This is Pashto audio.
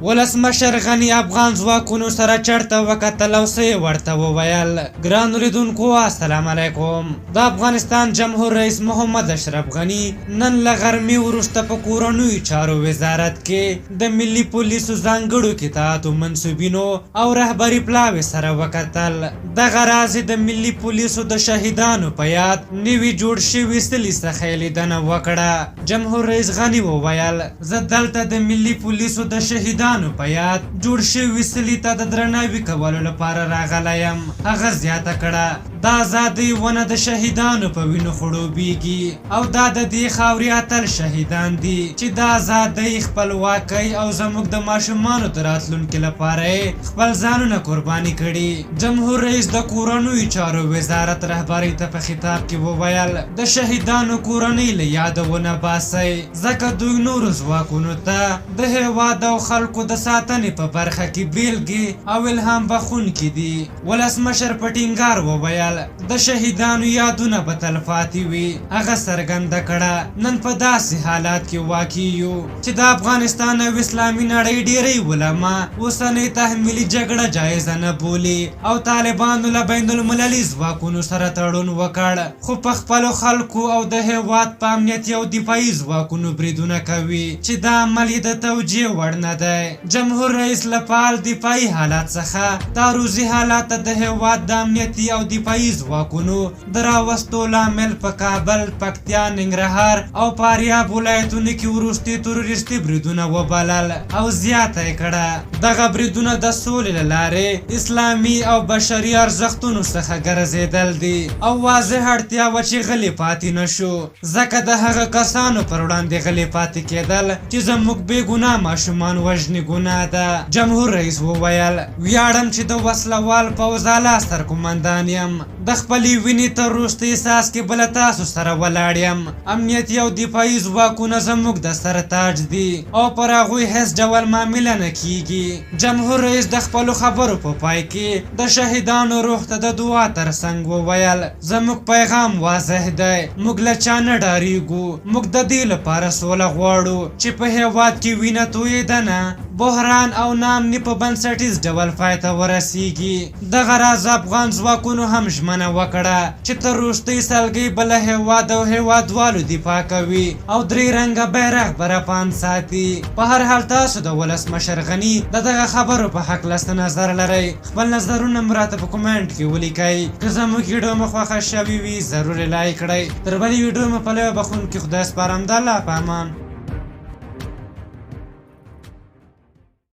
ولسمشر غني افغان ځواکونو سره چرته وکتل او څه یې ورته وویل؟ ګرانو لیدونکو السلام علیکم. د افغانستان جمهور رئیس محمد اشرف غني نن له غرمې وروسته په کورنیو چارو وزارت کې د ملي پولیسو ځانګړو قطعاتو منسوبینو او رهبري پلاوي سره وکتل. دغه راز یې د ملي پولیسو د شهیدانو په یاد نوي جوړ شوي څلي څخه یې لیدنه وکړه. جمهور رئیس غني وویل، زه دلته د ملي پولیسو د شهیدانو په یاد جوړ شوي څلي ته د درناوي کولو لپاره راغلی یم. هغه زیاته کړه، د ازادۍ ونه د شهیدانو په وینو خړوبیږي او دا د دې خاورې اتل شهیدان دي چې د ازادۍ، خپلواکۍ او زموږ د ماشومانو د راتلونکي لپاره یې خپل ځانونه قرباني کړي. جمهور رئیس د کورنیو چارو وزارت رهبرۍ ته په خطاب کې وویل، د شهیدانو کورنۍ له یاده ونه باسئ، ځکه دوی نورو ځواکونو ته د هېواد او خلکو د ساتنې په برخه کې بېلګې او الهام بخښونکي دي. ولسمشر په ټینګار وویل، د شهیدانو یادونه به تلپاتې وي. هغه څرګنده کړه، نن په داسې حالات کې واقع یو چې د افغانستان او اسلامي نړۍ ډېری علما اوسنۍ تحمیلي جګړه جایزه نه بولي او طالبانو له بین المللي ځواکونو سره تړون وکړ، خو په خپلو خلکو او د هېواد په امنیتي او دفاعي ځواکونو بریدونه کوي چې دا عمل یې د توجیه وړ نه دی. جمهور رئیس له فعال دفاعي حالت څخه تعرضي حالت ته د هېواد د امنیتي او دفاعي ځواکونو د راوستو لامل په کابل، پکتیا، ننګرهار او فاریاب ولایتونو کې وروستي تروریستي بریدونه وبلل او زیاته یې کړه، دغه بریدونه د سولې له لارې اسلامي او بشري ارزښتونو څخه ګرځېدل دي او واضح اړتیا وه چې غلي پاتې نه شو، ځکه د هغه کسانو پر وړاندې غلي پاتې کېدل چې زموږ بې ګناه ماشومان وژني ګناه ده. جمهور رئیس وویل، ویاړم چې د وسله وال پوځ اعلی سرقومندان یم، د خپلې وینې تر وروستي څاڅکي به له تاسو سره ولاړ یم. امنیتي او دفاعي ځواکونه زموږ د سر تاج دي او پر هغوی هېڅ ډول معامله نه کېږي. جمهور رئیس د خپلو خبرو په پای کې د شهیدانو روح ته د دعا ترڅنګ وویل، زموږ پیغام واضح دی، موږ له چا نه ډارېږو، موږ د دې لپاره سوله غواړو چې په هېواد کې وینه تویېدنه، بحران او ناامني په بنسټیز ډول پای ته ورسېږي. دغه راز افغان ځواکونو هم ژمنه وکړه چې تر وروستۍ سلګۍ به له هېواد او هېوادوالو دفاع کوي او درې رنګه بیرغ به رپاند ساتي. په هر حال تاسو د ولسمشر غني د دغه خبرو په هکله څه نظر لرئ؟ خپل نظرونه مو راته په کومنټ کې ولیکئ. که زموږ ویډیو مو خوښه شوې وي ضرور یې لایک کړئ. تر بلې ویډیو مو په لوی بخښونکي خدای سپارم. د الله په امان.